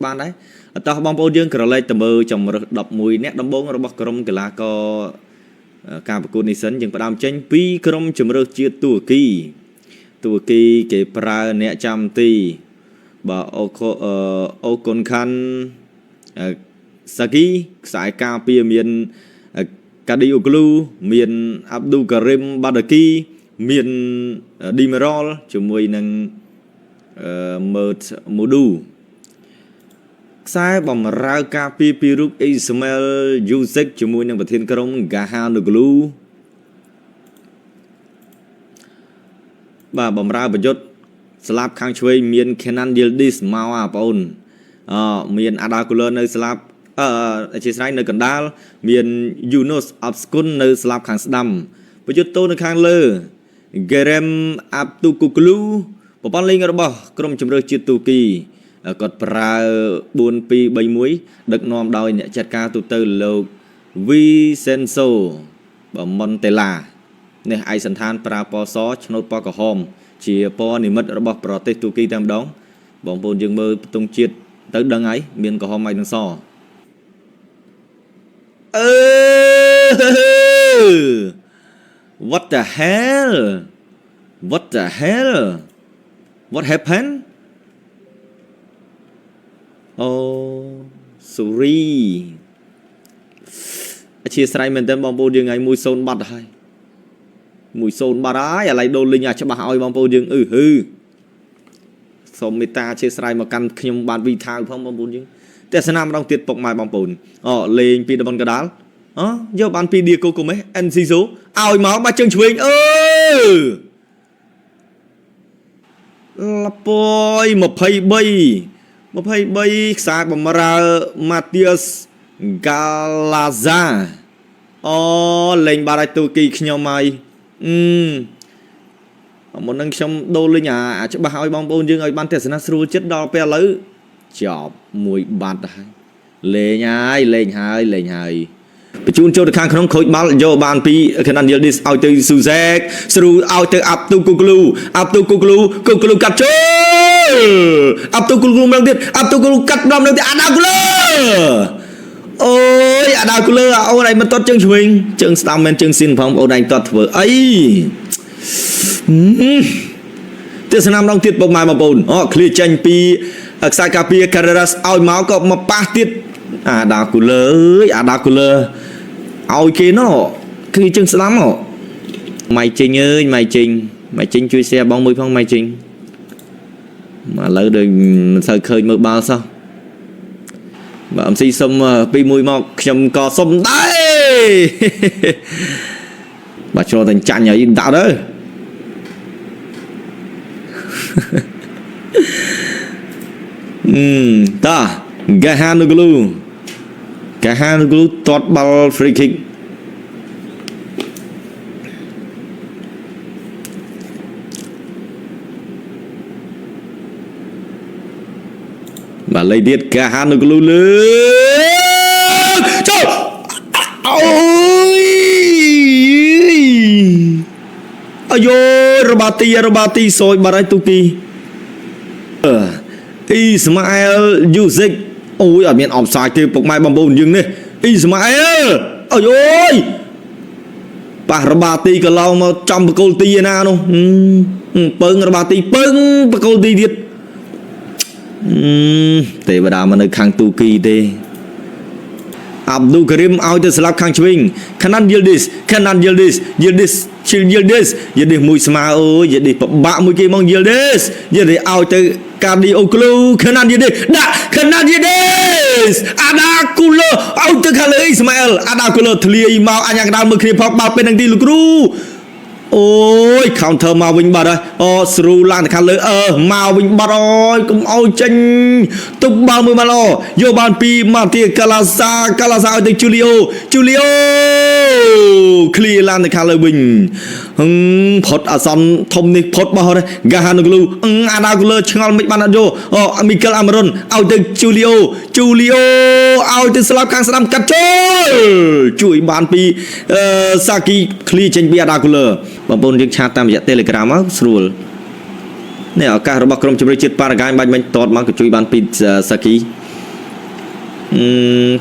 បានដែរតោះបងប្អូនយើងក្រឡេកទៅមើលជំរើស11អ្នកដំបូងរបស់ក្រុមកីឡាករការប្រកួតនេះសិនយើងផ្ដើមចេញពីក្រុមជំរើសជាតិទួរគីទួរគីគេប្រើអ្នកចាំទីបាទអូខអូកុនខាន់សាគីខ្សែការពារមានកាឌីអូក្លូមានអាប់ឌូការ៉ឹមបាដាគីមានឌីមេរ៉លជាមួយនឹងមើតមូឌូខ្សែបំរើការពារពីររូបអ៊ីស្មែលយូសិកជាមួយនឹងប្រធានក្រុមហ្គាហានូក្លូបាទបំរើប្រយុទ្ធស្លាប់ខាងឆ្វេងមាន Kenan Yildiz មកអាបងអូនអមាន Ada Guler នៅស្លាប់អឺអធិស្ឋាននៅកណ្ដាលមាន Yunus Abskun នៅស្លាប់ខាងស្ដាំប្រយុទ្ធទោនៅខាងលើ Gerem Abdukuglu ប្រព័ន្ធលេងរបស់ក្រុមជម្រើសជាតិទូគីគាត់ប្រើ4 2 3 1ដឹកនាំដោយអ្នកចាត់ការទូទៅលោក Vincenzo បាទ Montella នេះឯកសន្តានប្រើពណ៌សឆ្នូតពណ៌ក្រហមជាពណ៌និមិត្តរបស់ប្រទេសទូគីតែម្ដងបងប្អូនយើងមើលទង់ជាតិទៅដឹងហើយមានក្រហមហើយនឹងសអឺ What the hell What the hell What happened អូ sorry អធិស្ឋានមែនតើបងប្អូនយើងថ្ងៃ1-0បាត់ហើយ1-0បាត់ហើយឥឡូវដូរលីងអាច្បាស់ឲ្យបងប្អូនយើងអឺហឺសូមមេត្តាអធិស្ឋានមកកាន់ខ្ញុំបានវីថាវផងបងប្អូនយើងទស្សនាម្ដងទៀតពុកម៉ែបងប្អូនអូលេងពីតំបន់កដាលអូយកបានពីឌីកូកូមេសអិនស៊ីសូឲ្យមកបាច់ជើងឆ្វេងអឺលពយ23 23ខ្សែបំរើម៉ាទៀសហ្គាឡាហ្សាអូលេងបាត់ឲ្យទូគីខ្ញុំហើយអឺមុននឹងខ្ញុំដូរលេងអាច្បាស់ឲ្យបងប្អូនយើងឲ្យបានទស្សនៈស្រួលចិត្តដល់ពេលឥឡូវចប់មួយបាត់ហើយលេងហើយលេងហើយលេងហើយបញ្ជូនចូលទៅខាងក្នុងខូចបាល់យកបានពីខណានយលឌីសឲ្យទៅស៊ូសេកស្រូឲ្យទៅអាប់ទូគូក្លូអាប់ទូគូក្លូគូក្លូកាត់ចូលអាប់ទូគូក្លូម្ដងទៀតអាប់ទូគូក្លូកាត់ម្ដងទៀតអាដាគូលើអូយអាដាគូលើអូនឯងមិនទាត់ជើងឆ្វេងជើងស្ដាំមិនជើងស៊ីនផងអូនឯងទាត់ធ្វើអីទស្សនាម្ដងទៀតពុកម៉ែបងប្អូនអូឃ្លៀចេញពីខ្សែការពារ Carreras ឲ្យមកក៏មកប៉ះទៀតអាដាគូលើអើយអាដាគូលើឲ្យគេណោះគឺជើងស្ដាំហ៎ម៉ៃចេញអើយម៉ៃចេញម៉ៃចេញជួយ share បងមួយផងម៉ៃចេញមកឥឡូវដូចមិនសូវឃើញមើលបាល់សោះបាទ MC សុំពីមួយមកខ្ញុំក៏សុំដែរបាទចូលតែចាញ់ហើយដាក់ទៅអឺតាហ្គាហានូក្លូហ្គាហានូក្លូទាត់បាល់ free kick បាទលេខទៀតកាហានុក្លូលើចូលអូយអាយរបាទីរបាទីសយបាត់ហើយទូគីអ៊ីស្ម៉ាអែលយូសិកអូយអត់មានអបសាយទេពុកម៉ែបងប្អូនយើងនេះអ៊ីស្ម៉ាអែលអូយអូយប៉ះរបាទីកន្លងមកចំបកគលទីឯណានោះពឹងរបាទីពឹងបកគលទីទៀតទេវតាមកនៅខាងទូគីទេអាប់ឌូការ៉ីមឲ្យទៅស្លាប់ខាងឆ្វេងខាណានយីលឌីសខាណានយីលឌីសយីលឌីសឈីលយីលឌីសយីលឌីសមួយស្មើអូយយីលឌីសពិបាកមួយគេមកយីលឌីសយីលឌីសឲ្យទៅកាឌីអូក្លូខាណានយីលឌីសដាក់ខាណានយីលឌីសអាដាគូលើឲ្យទៅខាងលើអ៊ីស្ម៉ាអែលអាដាគូលើធ្លាយមកអញ្ញាកដាលមើលគ្នាផងបាល់ពេលនឹងទីលោកគ្រូអូយ counter មកវិញបាត់ហើយអូស្រូឡើងទៅខាងលើអឺមកវិញបាត់អូយកុំឲ្យចេញទុកបាល់មួយបាល់អូយកបានពីម៉ាទីកាឡាសាកាឡាសាឲ្យទៅជូលីអូជូលីអូឃ្លីឡើងទៅខាងលើវិញហឹងផុតអាសន្នធំនេះផុតបោះហើយហ្គាហានូក្លូអាដាគូលើឆ្ងល់មិនបានអត់យកអូមីកិលអាម៉ារុនឲ្យទៅជូលីអូជូលីអូឲ្យទៅស្លាប់ខាងស្ដាំកាត់ចូលជួយបានពីសាគីឃ្លីចេញពីអាដាគូលើបងប្អូនយើងឆាតតាមរយៈ Telegram មកស្រួលនេះឱកាសរបស់ក្រុមជម្រើសជាតិប៉ារ៉ាហ្គាយបាញ់មិញតតមកក៏ជួយបានពីសាគី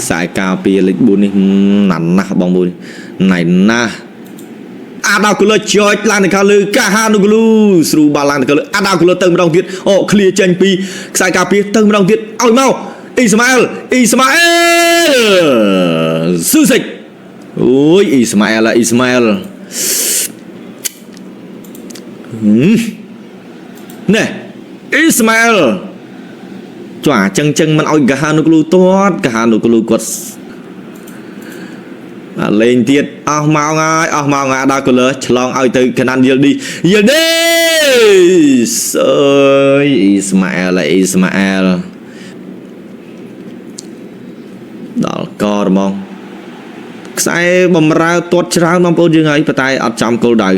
ខ្សែការពារលេខ4នេះណាស់ណាស់បងប្អូនណៃណាស់អាដាគូលចុចឡើងទៅខាងលើកាហានូក្លូស្រូបាល់ឡើងទៅខាងលើអាដាគូលទៅម្ដងទៀតអូឃ្លៀចេញពីខ្សែការពារទៅម្ដងទៀតឲ្យមកអ៊ីស្ម៉ាអែលអ៊ីស្ម៉ាអែលស៊ូសិចអូយអ៊ីស្ម៉ាអែលអ៊ីស្ម៉ាអែលណែអ៊ីស្ម៉ាអែល ចុះអាចឹងចឹងមិនឲ្យកាហានុក្លូទាត់កាហានុក្លូគាត់អាលេងទៀតអស់ម៉ោងហើយអស់ម៉ោងហើយដល់កូលឺឆ្លងឲ្យទៅកណាន់យល់ឌីយល់ឌីសអើយអ៊ីស្ម៉ាអែលអ៊ីស្ម៉ាអែលដល់កហ្មងខ្សែបំរើទាត់ច្រើនបងប្អូនយើងហើយប៉ុន្តែអត់ចំគោលដៅ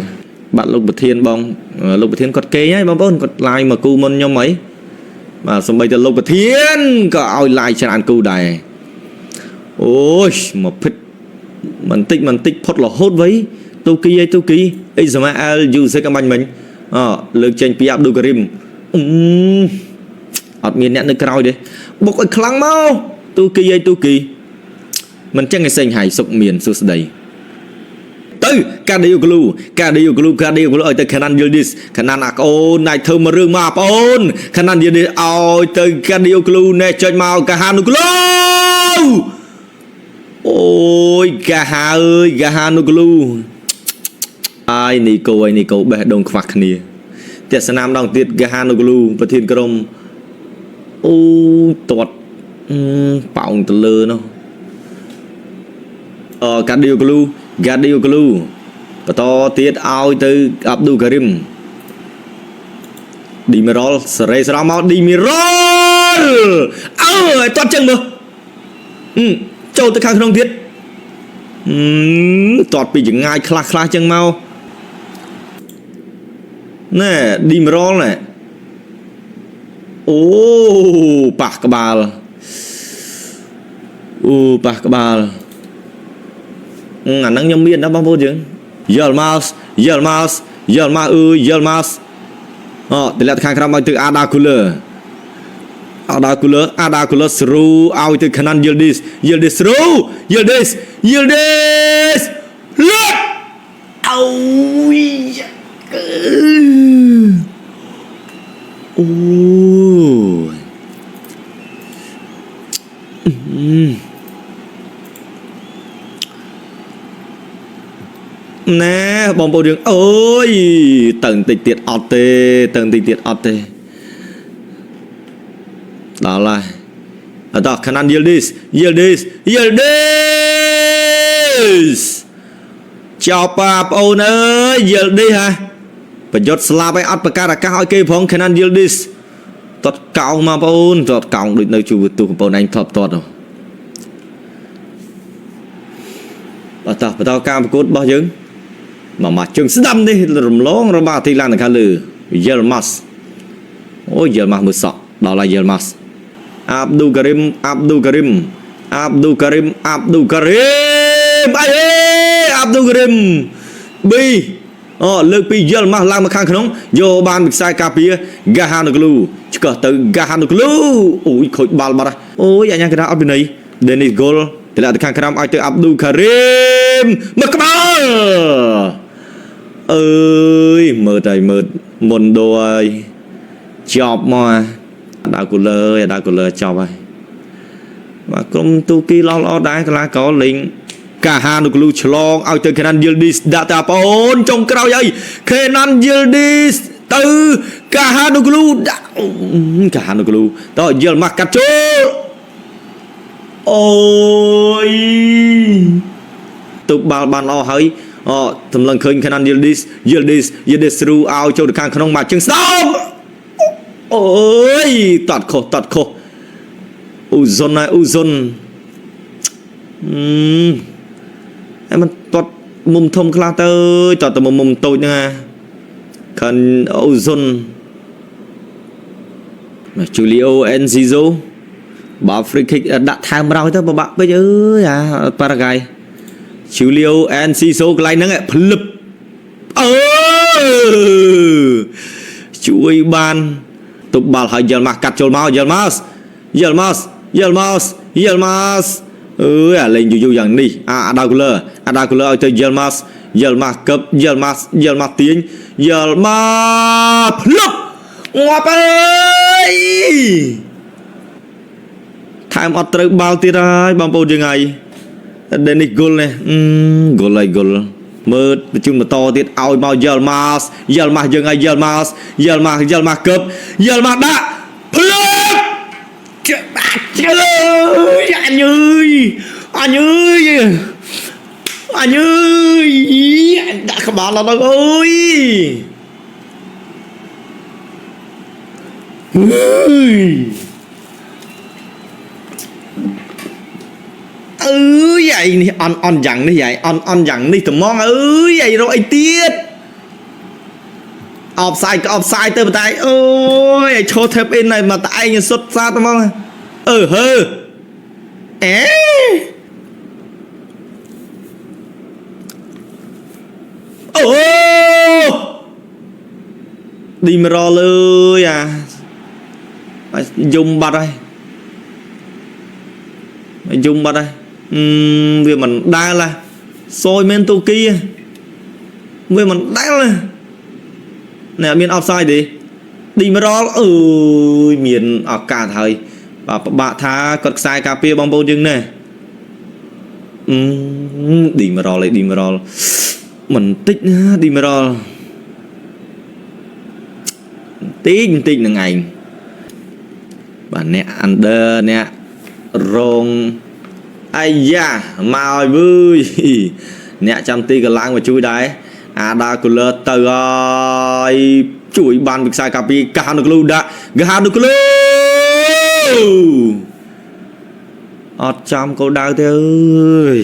បាត់លោកប្រធានបងលោកប្រធានគាត់គេងហើយបងប្អូនគាត់ឡាយមកគូមុនខ្ញុំហីបាទសំបីតែលោកប្រធានក៏ឲ្យឡាយច្រើនគូដែរអូយមកភិតបន្តិចបន្តិចផុតរហូតវៃទូគីអីទូគីអ៊ីស្ម៉ាអែលយូសេកបាញ់មិញអលើកចេញពីអាប់ឌូការីមអត់មានអ្នកនៅក្រោយទេបុកឲ្យខ្លាំងមកទូគីអីទូគីមិនចឹងឯសេងហៃសុកមានសួស្ដីទៅកាឌីយូក្លូកាឌីយូក្លូកាឌីយូក្លូឲ្យទៅខាណាន់យល់ឌីសខាណាន់អាក្អូនណៃធ្វើមករឿងមកប្អូនខាណាន់យល់ឌីសឲ្យទៅកាឌីយូក្លូណែចុចមកកាហានូក្លូអូយកាហាអើយកាហានូក្លូអាយនីកូអីនីកូបេះដូងខ្វះគ្នាទស្សនាម្ដងទៀតកាហានូក្លូប្រធានក្រុមអូទាត់ប៉ោងទៅលើនោះអកាឌីយូក្លូកាឌីយូក្លូបន្តទៀតឲ្យទៅអាប់ឌូការីមឌីមីរ៉ុលសេរីស្រស់មកឌីមីរ៉ុលអើឲ្យទាត់ចឹងមើលចូលទៅខាងក្នុងទៀតទាត់ពីចងាយខ្លះខ្លះចឹងមកណែឌីមីរ៉ុលណែអូប៉ះក្បាលអូប៉ះក្បាលអាហ្នឹងខ្ញុំមានណាបងប្អូនយើងយល់មកយល់មកយល់មកអើយយល់មកអូតម្លាក់ខាងក្រោមឲ្យទៅអាដាគូលឺអាដាគូលឺអាដាគូលឺស្រូឲ្យទៅខាណាន់យល់ឌីសយល់ឌីសស្រូយល់ឌីសយល់ឌីសលុតអូយអូណែបងប្អូនយើងអើយទៅបន្តិចទៀតអត់ទេទៅបន្តិចទៀតអត់ទេដល់ហើយអត់ខាណាន់យល់ឌីសយល់ឌីសយល់ឌីសចោប៉ាប្អូនអើយយល់ឌីសហ่ะប្រយុទ្ធស្លាប់ឲ្យអត់ប្រកាសឱកាសឲ្យគេផងខាណាន់យល់ឌីសតត់កោងមកបងប្អូនតត់កោងដូចនៅជួទូបងប្អូនឯងថប់តត់បាទតោះបន្តការប្រកួតរបស់យើងមកមកជើងស្ដាំនេះរំលងរបស់អាទីឡានខាងលើយេលម៉ាស់អូយេលម៉ាស់មើលសក់ដល់ហើយយេលម៉ាស់អាប់ឌូការីមអាប់ឌូការីមអាប់ឌូការីមអាប់ឌូការីមអីអាប់ឌូការីមប៊ីអូលើកពីយេលម៉ាស់ឡើងមកខាងក្នុងយកបានពីខ្សែការពារហ្គាហានូក្លូឆ្កឹះទៅហ្គាហានូក្លូអូយខូចបាល់បាត់អូយអញ្ញាកដាអត់វិន័យដេនីសហ្គលតម្លាក់ទៅខាងក្រោមឲ្យទៅអាប់ឌូការីមមកក្បាលអើយមើលតែមើលមុនដូហើយចប់មកដាវគូលឺដាវគូលឺចប់ហើយបាទក្រុមទូគីល្អល្អដែរកីឡាករលេងកាហានុក្លូឆ្លងឲ្យទៅខេណាន់យិលឌីសដាក់តាប្អូនចុងក្រោយហើយខេណាន់យិលឌីសទៅកាហានុក្លូដាក់កាហានុក្លូតយិលម៉ាស់កាត់ចូលអូយទុកបាល់បានល្អហើយអូសម្លឹងឃើញខាណាន់យិលឌីសយិលឌីសយិលឌីសស្រូឲ្យចូលទៅខាងក្នុងមកជើងស្ដាំអូយតាត់ខុសតាត់ខុសអ៊ូហ្សុនហើយអ៊ូហ្សុនអឺមិនទាត់មុំធំខ្លះទៅតតមុំមុំតូចហ្នឹងណាខានអ៊ូហ្សុនមកជូលីអូអេនស៊ីហ្សូបើ free kick ដាក់ថែមរោយទៅពិបាកពេកអើយអាប៉ារ៉ាហ្គាយ Julio Enciso កន្លែងហ្នឹងភ្លឹបអឺជួយបានទប់បាល់ឲ្យយល់ម៉ាស់កាត់ចូលមកយល់ម៉ាស់យល់ម៉ាស់យល់ម៉ាស់ យេលម៉ាសអើយអាលេងយូរយូរយ៉ាងនេះអាអាដាគូល័រអាដាគូល័រឲ្យទៅយេលម៉ាសយេលម៉ាសកឹបយេលម៉ាសយេលម៉ាសទាញយេលម៉ាភ្លុបងាប់អើយថែមអត់ត្រូវបាល់ទៀតហើយបងប្អូនយើងហើយដេនីសហ្គុលនេះហ្គុលហើយហ្គុលមើលបញ្ជូនបន្តទៀតឲ្យមកយេលម៉ាសយេលម៉ាសយើងហើយយេលម៉ាសយេលម៉ាសយេលម៉ាសកឹបយេលម៉ាសដាក់ភ្លុប ជបាច់ជើយអញអើយអញអើយអញអើយអញដាក់ក្បាលដល់អើយអើយអើយឯងនេះអន់អន់យ៉ាងនេះឯងអន់អន់យ៉ាងនេះត្មងអើយឯងរកអីទៀតអបសាយក៏អបសាយទៅប៉ុន្តែអូយឯងឈរ tap in ហើយមកតែឯងសុទ្ធសាត្មងអឺហឺអេអូឌីមរ៉លអើយអាយំបាត់ហើយយំបាត់ហើយអឺវាមិនដែលហ่ะសយមែនទូគីវាមិនដែលណានេះអត់មានអបសាយទេឌីមរ៉លអើយមានឱកាសហើយបាទពិបាកថាគាត់ខ្សែការពារបងប្អូនយើងណែអឺឌីមរ៉លឯឌីមរ៉លមិនតិចណាឌីមរ៉លតិចបន្តិចនឹងឯងបាទអ្នក under អ្នករងអាយ៉ាមកឲ្យវើយអ្នកចាំទីក៏ឡើងមកជួយដែរអាដាគូល័រទៅហើយជួយបានពីខ្សែកាពីកាហានុក្លូដាក់កាហានុក្លូអត់ចំគោលដៅទេអើយ